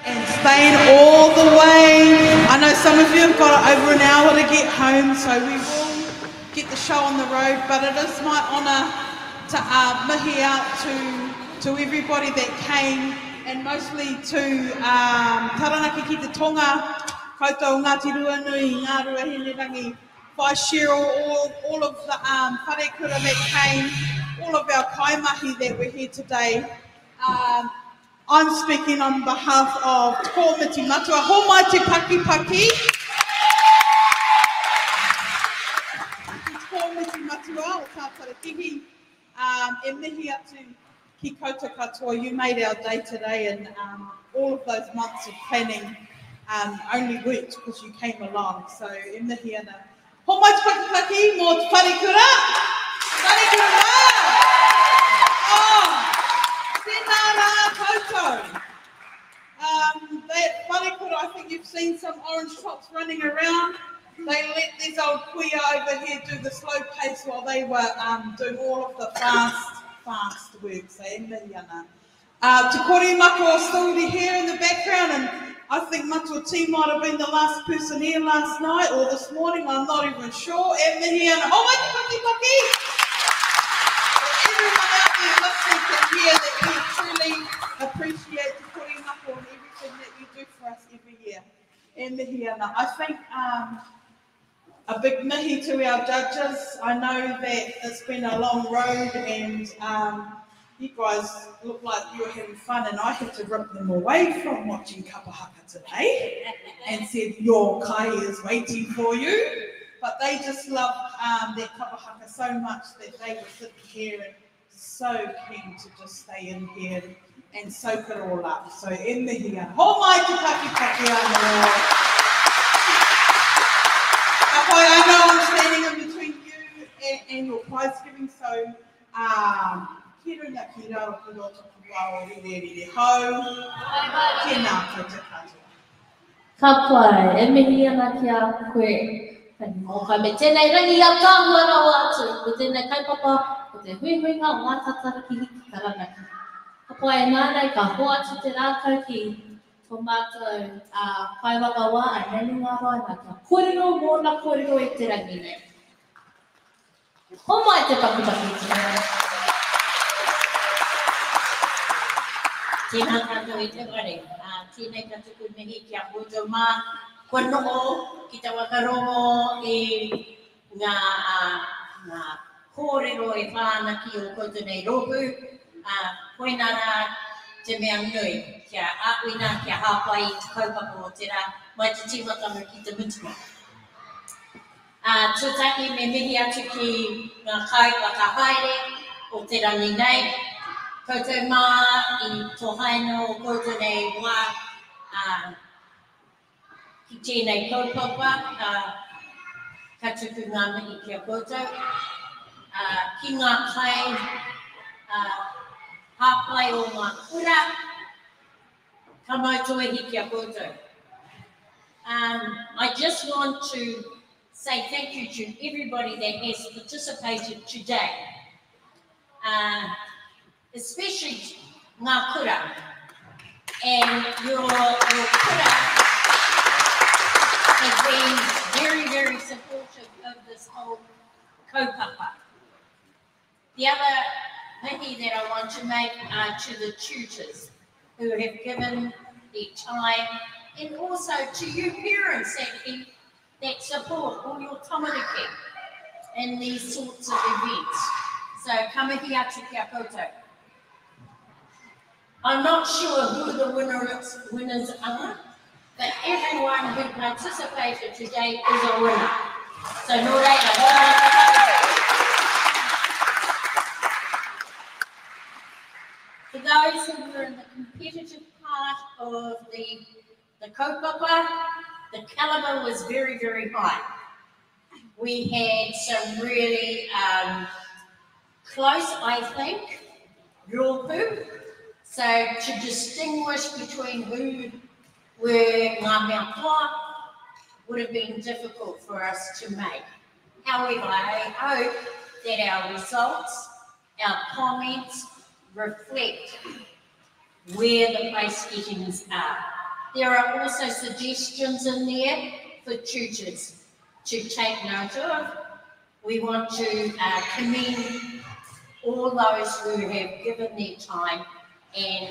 And staying all the way. I know some of you have got over an hour to get home, so we will get the show on the road. But it is my honour to uh, mihi out to, to everybody that came and mostly to um, Taranaki ki te Tonga, koutou Ngāti Ruanui, Ngā Ruahinerangi, by Cheryl, all, all of the um, wharekura that came, all of our kaimahi that were here today. Um, I'm speaking on behalf of Te Komiti Matua, Homai Te Paki Paki. Te Komiti Matua o Tātarakihi. Um, e mihi atu ki koutou katoa, you made our day today and um, all of those months of planning um, only worked because you came along. So e mihi ana. Homai te paki paki mō te wharekura. Wharekura rā! Oh, tēnā rā koutou. Um, that wharekura, I think you've seen some orange tops running around. They let these old kuia over here do the slow pace while they were um, doing all of the fast, fast work. So, e mihi ana. Uh, Te Kori Mako is still here in the background, and I think Matua T might have been the last person here last night or this morning, I'm not even sure. E mihi ana, oh, mai te paki paki! Everyone out there listening can hear that we truly appreciate Te Kori Mako and everything that you do for us every year. E mihi ana. I think um, a big mihi to our judges. I know that it's been a long road and um, you guys look like you were having fun and I had to rip them away from watching Kapahaka today and said, your kai is waiting for you. But they just love um, their kapahaka so much that they were sitting here and so keen to just stay in here and soak it all up. So in the here, ho mai te paki paki anō. I know I'm standing in between you and, and your prize giving, so um, ki runga ki raro ki roto ki wao rere rere hau. Tēnā koutou katoa. Ka pai, e mihi ana ki a koe, Pani Mōkai, me tēnei rangi ataahua rawa atu, ko tēnei kaupapa, ko te huihuinga o ngā tātārikihi ki Taranaki. Ka pai e nānei ka hoatu te rākau ki tō mātou kaiwhakawā a Nanny Ngāroa nā kia kōrero mōna kōrero i te rangi nei. Homai te pakipaki te reo. Tēnā tātou e te whare. Tēnei ka tuku mihi ki a koutou mā kua noho ki te whakarongo i ngā, ngā kōrero e pā ana ki ō koutou nei rōpū, ā, koinā rā te mea nui, kia āwhina, kia hāpai i te kaupapa o te rā, mai te tīmatanga ki te mutunga. Ā, tuatahi me mihi atu ki ngā kaiwhakahaere o te rangi nei, koutou mā i tohaina o koutou nei wā, ā, ki tēnei kaupapa, ā, ka tuku ngā mihi ki a koutou, ā, ki ngā kai, ā, hāpai o ngā kura, ka mau tōihi ki a koutou. Um, I just want to say thank you to everybody that has participated today. Uh, especially ngā kura. And your, your kura have been very, very supportive of this whole kaupapa. The other mihi that I want to make are to the tutors who have given their time and also to you parents that, that support all your tamariki in these sorts of events. So ka mihi atu ki a koutou. I'm not sure who the winners, winners are, but everyone who participated today is a winner. So nō reira, For those who were in the competitive part of the, the kaupapa, the caliber was very, very high. We had some really um, close, I think, rōpū. So to distinguish between who were ngā mea toa would have been difficult for us to make. However, I hope that our results, our comments reflect where the place gettings are. There are also suggestions in there for tutors to take note of. We want to commend all those who have given their time, and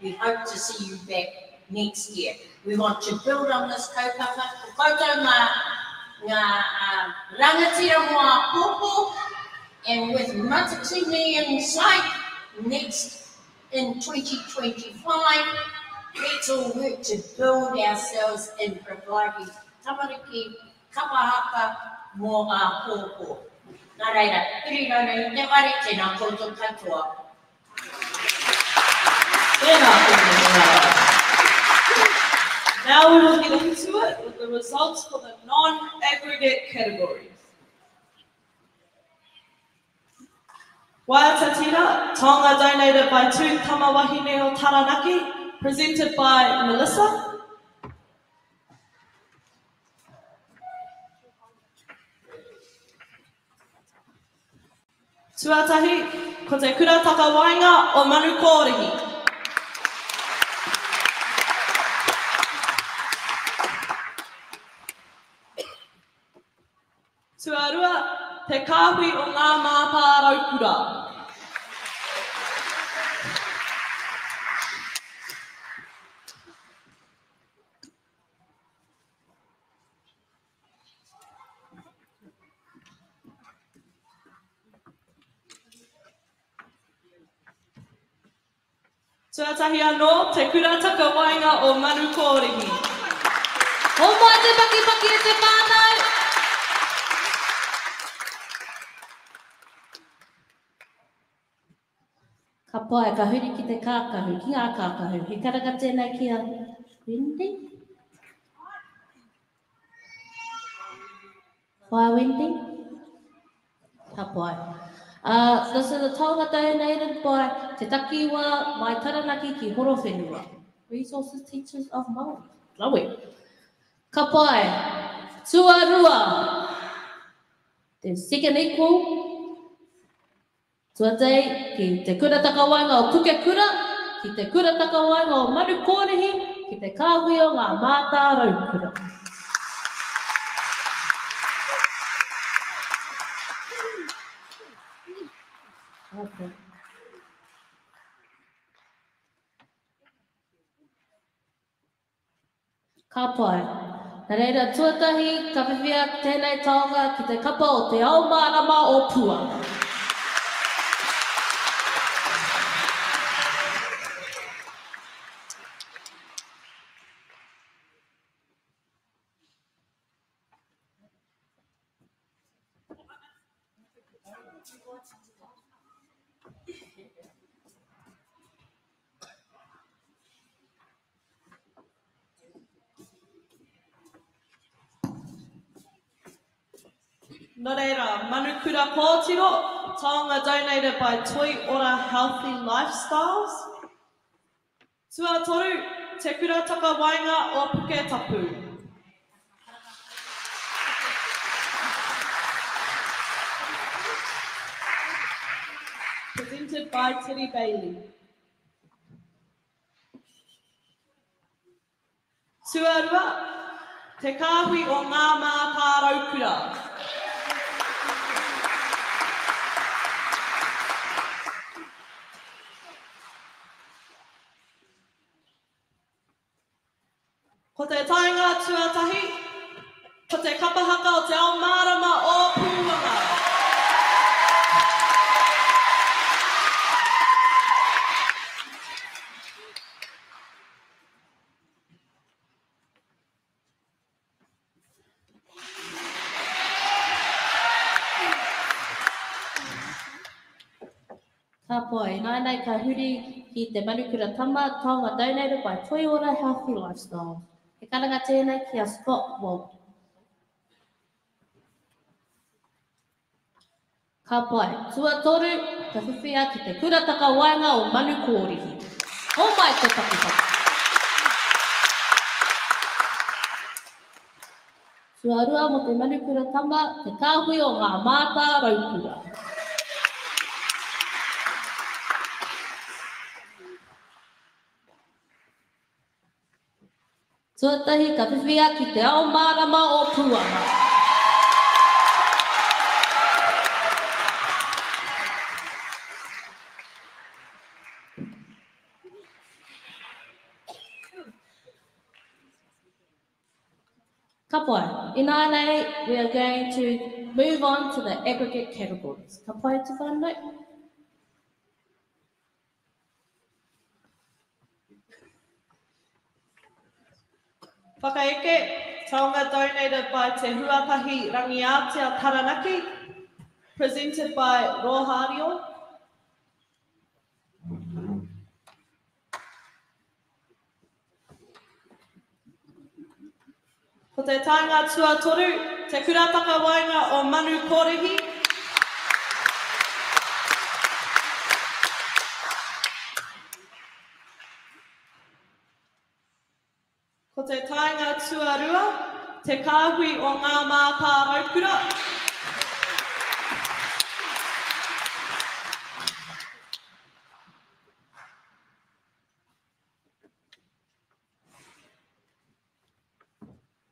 we hope to see you back next year. We want to build on this kaupapa. Ko koutou ngā rangatira mō āpōpō, and with Matatini in sight next in 2025, let's all work to build ourselves in providing tamariki kapahaka mō āpōpō. Nā reira, huri rauna i te whare, tēnā koutou katoa. Tēnā koutou. Now we will get into it with the results for the non-aggregate categories. Waiata Tira, taonga donated by two tamawahine o Taranaki, presented by Melissa. Tuatahi, ko te kura takawaenga o Manu Kōrihi. Tuarua, te kāhui o ngā mātāraukura. Tuatahi anō, te kura takawaenga o Manu Kōrihi. Ho mai te pakipaki e te whānau! Ka pai, ka huri ki te kākahu, ki ngā kākahu. He karanga tēnei ki a Wendy? Why Wendy? Ka pai. This is a taonga donated by Te Takiwa Mai Taranaki ki Horowhenua. Resources Teachers of Māori. Rawe. Ka pai. Tuarua. The second equal. Tuatei ki te kura takawaenga o Pukekura, ki te kura takawaenga o Manu Kōrihi, ki te kāhui o ngā mātāraukura. Okay. Ka pai. Nā reira, tuatahi, ka whiwhia tēnei taonga ki te kapa o te ao mārama o Puanga. Nō reira, Manukura Kōtiro, taonga donated by Toi Ora Healthy Lifestyles. Tuatoru, Te Kura Takawaenga o Puketapu. Presented by Teddy Bailey. Tuarua, Te Kāhui o Ngā Mātāraukura. Ko te taenga tuatahi, ko te kapahaka o te ao mārama o Pūanga. Ka pai, nānei ka huri ki te Manukura Tama, taonga donated by Toiora Healthy Lifestyle. He karanga tēnei ki a Scott Wald. Ka pai, tuatoru, ka whiwhia ki te kura takawaenga o Manu Kōrihi. Ho mai te pakipaki. Tuarua mō te Manukura Tama, te kāhui o ngā mātāraukura. Tuatahi ka whiwhia ki te ao mārama o Puanga. Ka pai. Ināianei, we are going to move on to the aggregate categories. Ka pai te whānau? Whakaeke, taonga donated by Te Huatahi Rangiātea Taranaki, presented by Rohario. Ko te taenga tuatoru, Te Kura Takawaenga o Manu Kōrihi. Ko te taenga tuarua, Te Kāhui o Ngā Mātāraukura.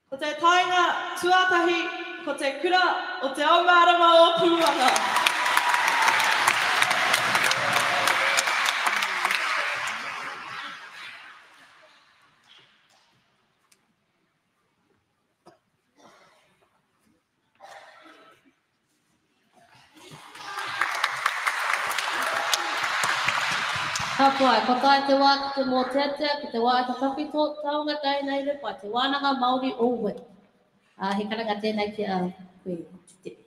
Ko te taenga tuatahi, ko te kura o Te Ao Mārama o Pūanga. Ka pai, kua tae te wā ki te mōteatea, ki te waiata tawhito, taonga donated by Te Wānanga Māori o Wit. Ā, he karanga tēnei ki a koe, Tutere.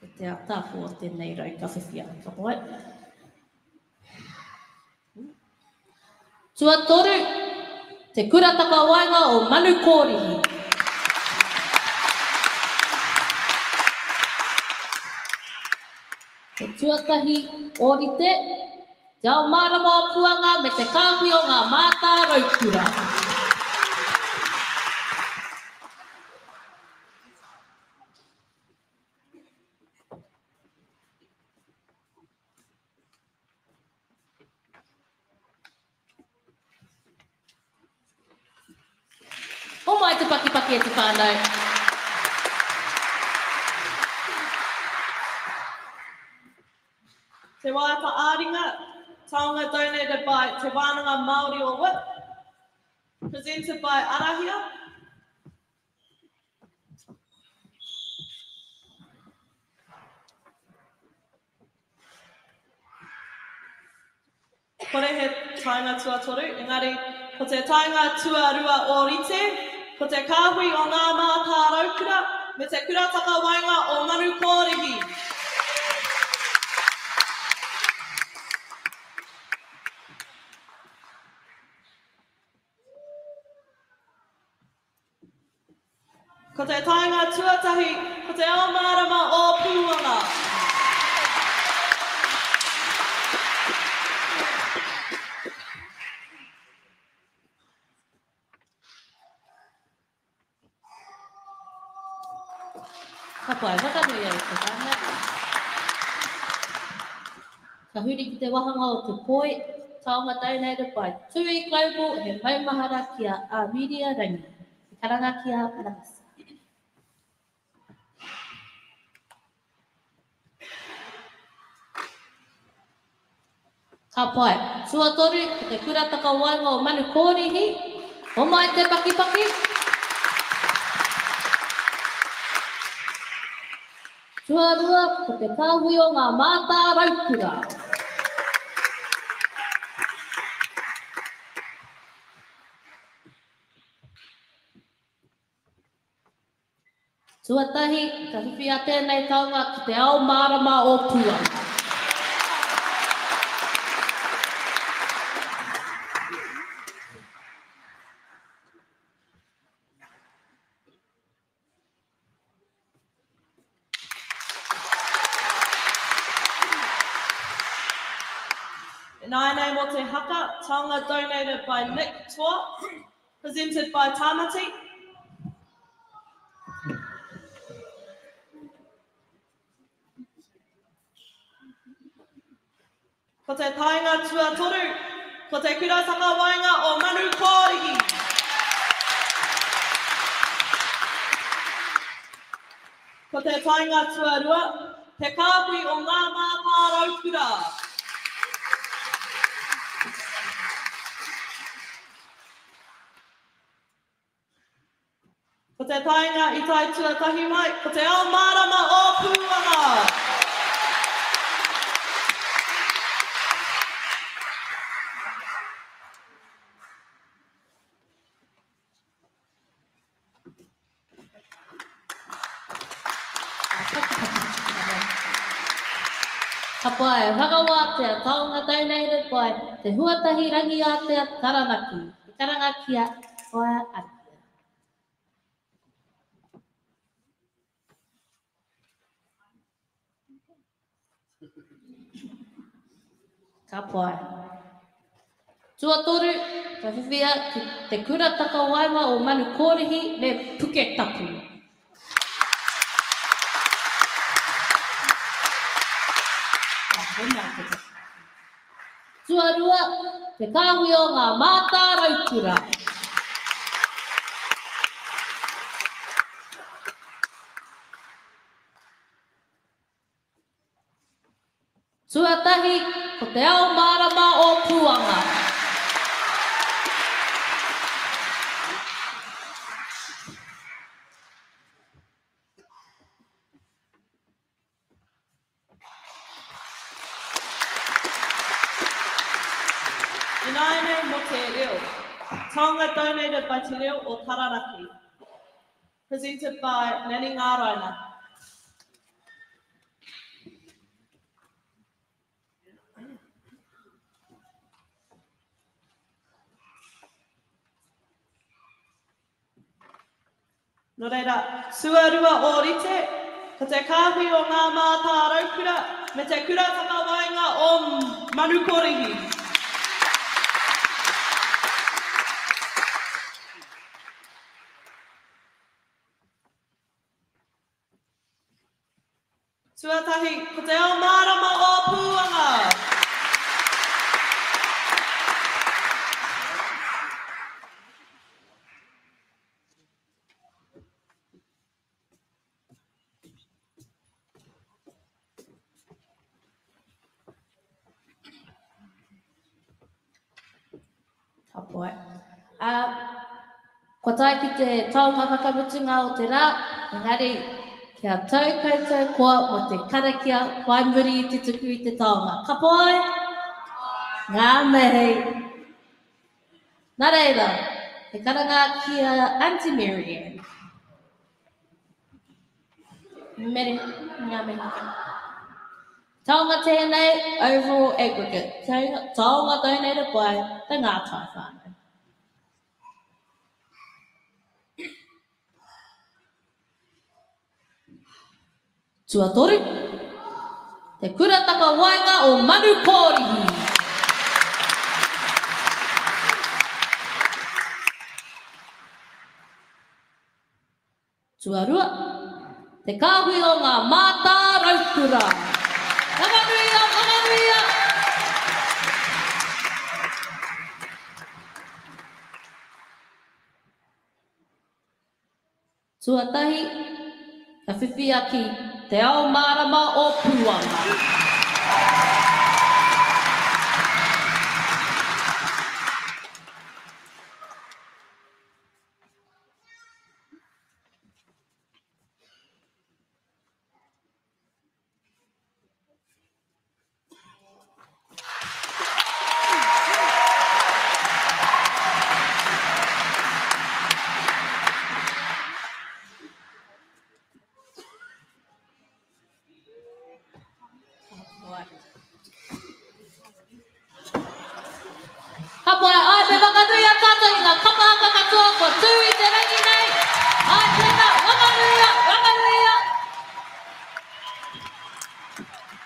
Ko te ataahua o tēnei rau ka whiwhia. Ka pai. Tuatoru, te kura takawaenga o Manu Kōrihi. Te tuatahi ōrite, Te Ao Mārama o Puanga me te kāhui o ngā mātā raukura. Homai te pakipaki e te whānau. Te Waiata Ā-ringa, taonga donated by Te Wānanga Māori o Wit, presented by Arahia. Kore he taenga tuatoru, engari ko te taenga tuarua ōrite, ko te kāhui o Ngā Mātāraukura me te Kura Takawaenga o Manu Kōrihi. Ko te taenga tuatahi, ko te ao mārama o Pūanga. Ka pai, whakanui ai te whānau. Ka huri ki te wahanga o te poi, taonga donated by Tui Global, he maumahara ki a Amiria Rangi. He karanga ki a Larissa. Ka pai. Tuatoru, ko te kura takawaenga o Manu Kōrihi. Homai te pakipaki. Tuarua, ko te kāhui o ngā mātā raukura. Tuatahi, ka whiwhia tēnei taonga ki te ao mārama o Puanga. Ināianei mō te haka, taonga donated by Nick Toa, presented by Tāmati. Ko te taenga tuatoru, ko te Kura Takawaenga o Manu Kōrihi. Ko te taenga tuarua, te kāhui o Ngā Mātāraukura. Ko te taenga i tae tuatahi mai, ko te ao mārama o Pūanga! Ka pai, whakawātea, taonga donated by Te Huatahi Rangiātea Taranaki. Te karanga kia Whaea Arihia. Ka pai. Tuatoru, ka whiwhia ki te kura takawaenga o Manu Kōrihi me Puketapu. Tuarua, te kāhui o ngā mātāraukura. Tuatahi, ko te ao mārama o Puanga. Ināianei mō te reo. Taonga donated by Te Reo o Taranaki. Presented by Nanny Ngāraina. Nō reira, tuarua ōrite, ko te kāhui o ngā mātāraukura me te kura takawaenga o Manukorihi. Tuatahi, ko te ao mārama o Pūanga. Ka pai. Uh, kua tae ki te taonga whakamutunga o te rā, engari kia tau koutou koa mō te karakia whai muri i te tuku i te taonga. Ka pai? Ngā mihi. Nā reira, he karanga ki a Aunty Mary Ann. Mere, ngā mihi. Taonga tēnei, overall aggregate. Taonga donated by the Ngātai whānau. Tuatoru, te kura takawaenga o Manu Kōrihi. Tuarua, te kāhui o ngā mātāraukura. Whanganuia, Whanganuia! Tuatahi, ka whiwhia ki Te Ao Mārama o Pūanga. Ka pai, ai, me whakanui a tātou i ngā kapa haka katoa kua tū i te rangi nei. Ai, tēnā, whakanuia, whakanuia.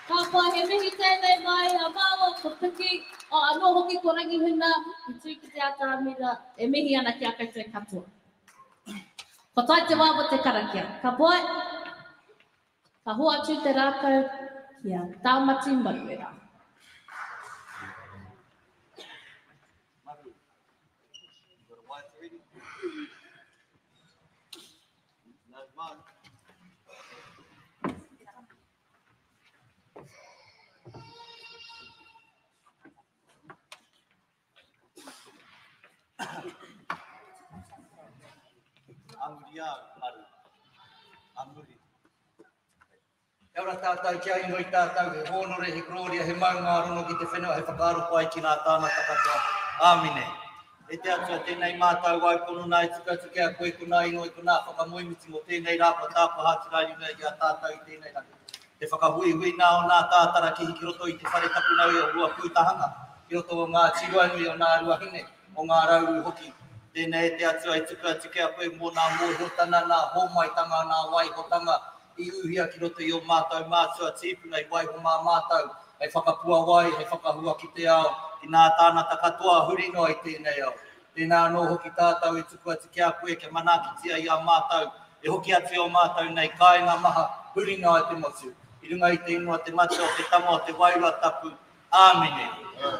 Ka pai, he mihi tēnei mai a māua ko Piki, o, anō hoki ko Rangihuna i tū ki te atamira e mihi ana ki a koutou katoa. Kua tae te wā mō te karakia. Ka pai, ka hoatu te rākau ki a Tāmati Maruera. A muri au, aru. A muri. Kia ora tātou, kia inoi tātou, he hōnore, he korōria, he maungārongo ki te whenua, he whakaaro pai ki ngā tāngata katoa. Āmine. E te Atua, tēnei mātou au pono nā e tuku atu ki a koe ko nā inoi, ko nā whakamoemiti mō tēnei rā kua tākoha atu rā i runga i a tātou i tēnei rangi. Te whakahuihui nā o nā tātara kihi ki roto i te whare tapu nau e o Ruapūtahanga, ki roto o Ngāti Ruanui, o Ngā Ruahine, o Ngā Rauru hoki. Tēnei e te Atua e tuku atu ki a koe mō nā mōhiotana, nā hōmaitanga, nā waihotanga i ūhia ki roto i ō mātou mātua tīpuna i waiho mā mātou hei whakapuawai, hei whakahua ki te ao, ki nā tānata katoa huri noa i tēnei ao. Tēnā anō hoki tātou e tuku atu ki a koe kia manaakitia i a mātou e hoki atu i ō mātou nei kāinga maha huri noa i te motu. I runga i te ingoa te Matua, o te Tama, o te Wairua Tapu. Āmine.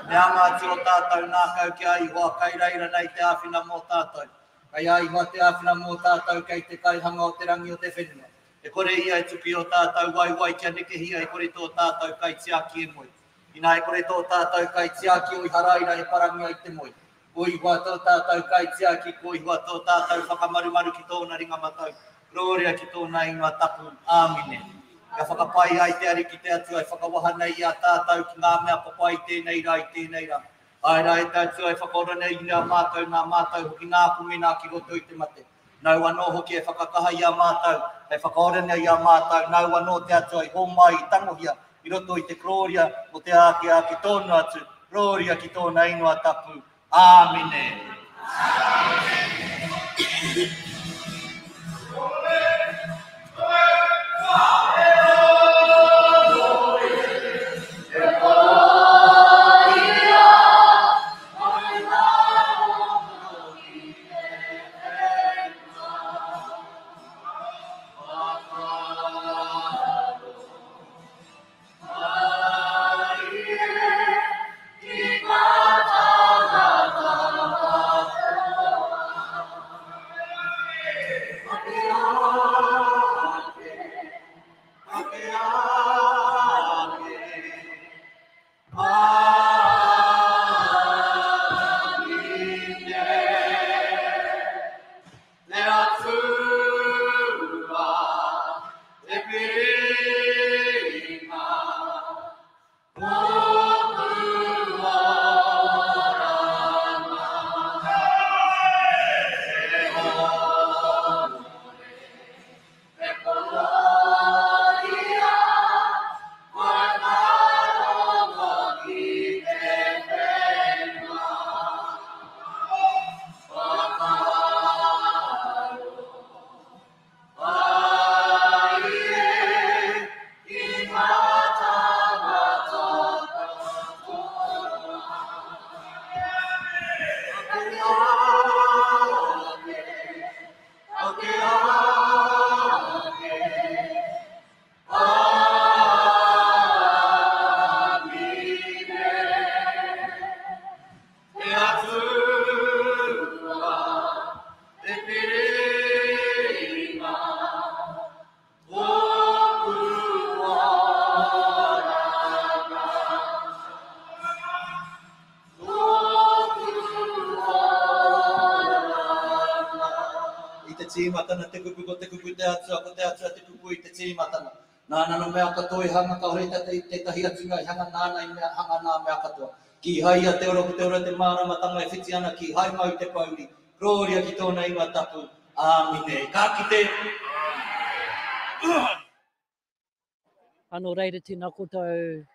Me anga atu o tātou ngākau ki a Ihoa kai reira nei te āwhina mō tātou. Kei a Ihoa te āwhina mō tātou kei te kaihanga o te rangi o te whenua. E kore ia e tuku i ō tātou waewae kia nekehia e kore tō tātou kaitiaki e moe. Inā e kore tō tātou kaitiaki o Iharaira e parangia i te moe. Ko Ihoa tō tātou kaitiaki, ko Ihoa tō tātou whakamarumaru ki tōna ringa matau. Rōria ki tōna ingoa tapu. Āmine. Kia whakapai ai te Ariki te Atua e whakawaha nei i a tātou ki ngā mea papai i tēnei rā, i tēnei rā. Āe rā, e te Atua e whakaora nei i a mātou, nā mātou hoki ngā kumena ki roto i te mate. Nāu anō hoki e whakakaha i a mātou, hei whakaora nei i a mātou, nāu anō te Atua i hōmai, i tangohia i roto i te korōria mō te āke āke tōnu atu, rōria ki tōna ingoa tapu. Āmine. I te tīmatana te kupu, ko te kupu te Atua, ko te Atua te kupu i te tīmatana. Nāna nō mea katoa i hanga, kāore tētahi atu mea i hanga, nāna i mea hanga nā mea katoa. Kīhai ia te ora, ko te ora te māramatanga e whiti ana, kīhai mau te pouri. Rōria ki tōna ingoa tapu. Āmine. Ka kite. Ā, nō reira tēnā koutou.